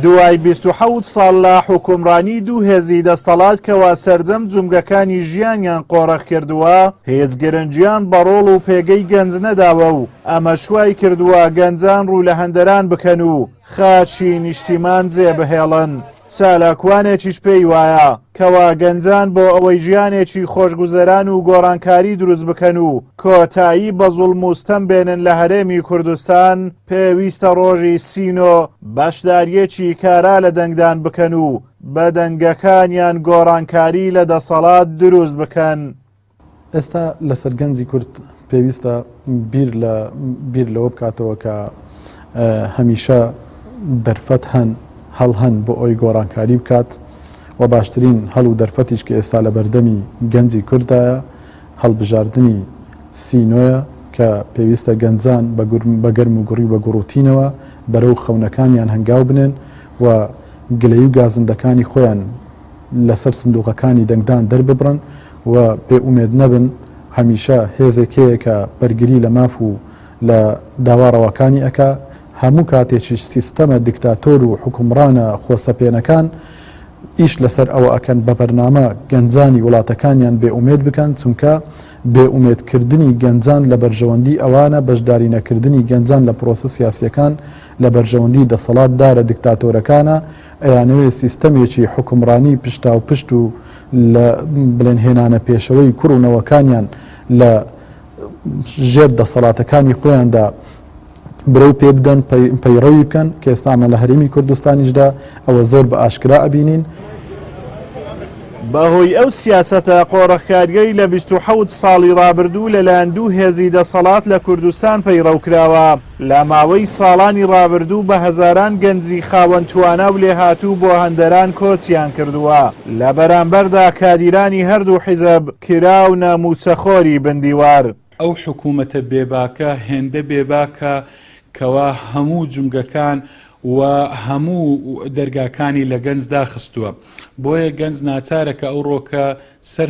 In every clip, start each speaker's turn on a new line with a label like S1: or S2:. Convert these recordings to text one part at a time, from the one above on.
S1: دوای 27 ساڵ لە حوکمڕانی دوو هێزی دەستەڵات کەوا سەرجەم جومگەکانی ژیانیان قۆرخ کردووە، هیچ گرنگیان بە ڕۆڵ و پێگەی گەنج نەداوە و ئەمەش وای کردووە گەنجان ڕوو لە هەندەران بکەن و خاکی نیشتیمان جێبهێڵن. چالاکوانێکیش پێی وایە کەوا گەنجان بۆ ئەوەی ژیانێکی خۆشگوزەران و گۆڕانکاری دروست بکەن و کۆتایی بە زوڵم و ستەم بێنن لە هەرێمی کوردستان پێویستە ڕۆژی سینۆ بەشدارییەکی کارا لە دەنگدان بکەن و بە دەنگەکانیان گۆڕانکاری لە دەسەڵات دروست بکەن.
S2: ئێستا لەسەر گەنجی کورد پێویستە بیر لە بیر لەوە بکاتەوە کە هەمیشە دەرفەت هەن هەڵ هەن بۆ ئەوی گۆڕانکاری بکات و باشترین هەڵ و دەرفەتیش کە ئێستا لە بەردەمی گەنجی کوردایە هەڵبژاردنی سینۆیە کە پێویستە گەنجان بە گەرم و گوڕی و بە گوڕوتینەوە بەرەو خەونەکانیان هەنگاو بنێن و گلەیی و گازندەکانی خۆیان لەسەر سندوقەکانی دەنگدان دەرببڕن و بێ ئومێد نەبن، هەمیشە هێزێک هەیە کە بەرگری لە ماف و لە داوا ڕەواکانی ئەکا، هەموو کاتێکیش سیستەمە دیکتاتۆر و حوکمڕانە خۆسەپێنەکان ئیش لەسەر ئەوە ئەکەن بە بەرنامە گەنجانی وڵاتەکانیان بێ ئومێد بکەن، چونکە بێ ئومێد کردنی گەنجان لە بەرژەوەندی ئەوانە، بەشداری نەکردنی گەنجان لە پرۆسە سیاسیەکان لە بەرژەوەندی دەسەڵات دارە دیکتاتۆرەکانە، ئەیانەوێ سیستەمێکی حوکمڕانی پشتاوپشت و لە بڵێن هێنانە پێشەوەی کوڕ و نەوەکانیان لە ژێر دەسەڵاتەکانی خۆیاندا برەو پێ بدەن پەیڕەوی بکەن کە ئێستا ئەمە لە هەرێمی کوردستانیشدا ئەوە زۆر بە ئاشکرا ئەبینین.
S1: بەهۆی ئەو سیاسەتە قۆرخکارییەی لە 27 ساڵی ڕابردوو لەلایەن دوو هێزی دەسەڵات لە کوردستان پەیڕەوکراوە، لە ماوەی ساڵانی ڕابردوو بە هەزاران گەنجی خاوەن توانا و لێهاتوو بۆ هەندەران کۆچیان کردووە، لە بەرامبەردا کادیرانی هەردوو حیزب کراونە مووچەخۆری بن دیوار.
S3: ئەو حکوومەتە بێباکە هێندە بێباکە کەوا هەموو جومگەکان و هەموو دەرگاکانی لە گەنج داخستووە. بۆیە گەنج ناچارە کە ئەوڕۆکە سەر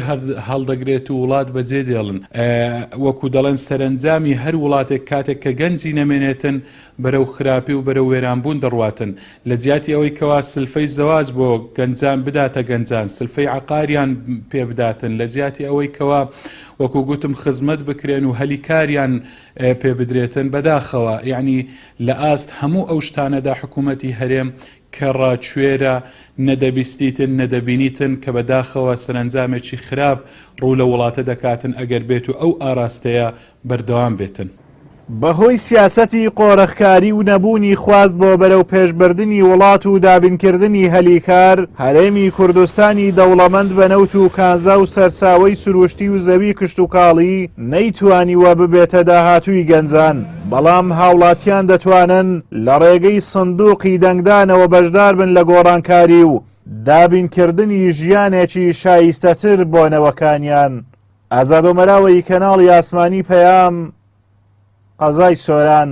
S3: هەڵدەگرێت و وڵات بەجێ دێڵن. وەکو دەڵێن سەرەنجامی هەر وڵاتێک کاتێک کە گەنجی نەمێنێتن بەرەو خراپی و بەرەو وێرانبوون دەڕواتن. لە جیاتی ئەوەی کەوا سلفەی زەواج بۆ گەنجان بداتە گەنجان، سلفەی عەقاریان پێ بداتن، لە جیاتی ئەوەی کەوا وەکو گوتم خزمەت بکرێن و هەلی کاریان پێ بدرێتن، بەداخەوە یەعنی لە ئاست هەموو ئەو شتانەدا حکوومەتی هەرێم کەڕە کوێرە نە دەبیستیتن نە دەبینیتن کە بە داخەوە سەرەنجامێکی خراپ ڕوو لە وڵاتە دەکاتن ئەگەر بێت و ئەو ئاراستەیە بەردەوام بێتن.
S1: بەهۆی سیاسەتی قۆرخکاری و نەبوونی خواست بۆ بەرەوپێشبردنی وڵات و دابینکردنی هەلی کار، هەرێمی کوردستانی دەوڵەمەند بە نەوت و کانزا و سەرچاوەی سروشتی و زەوی کشتوکاڵی نەیتوانیوە ببێتە داهاتووی گەنجان. بەڵام هاوڵاتیان دەتوانن لە ڕێگەی سندوقی دەنگدانەوە بەشداربن لە گۆڕانکاری و دابینکردنی ژیانێکی شایستەتر بۆ نەوەکانیان. ئازاد ئۆمەراوەیی کەناڵی ئاسمانی پەیام، قەزای سۆران.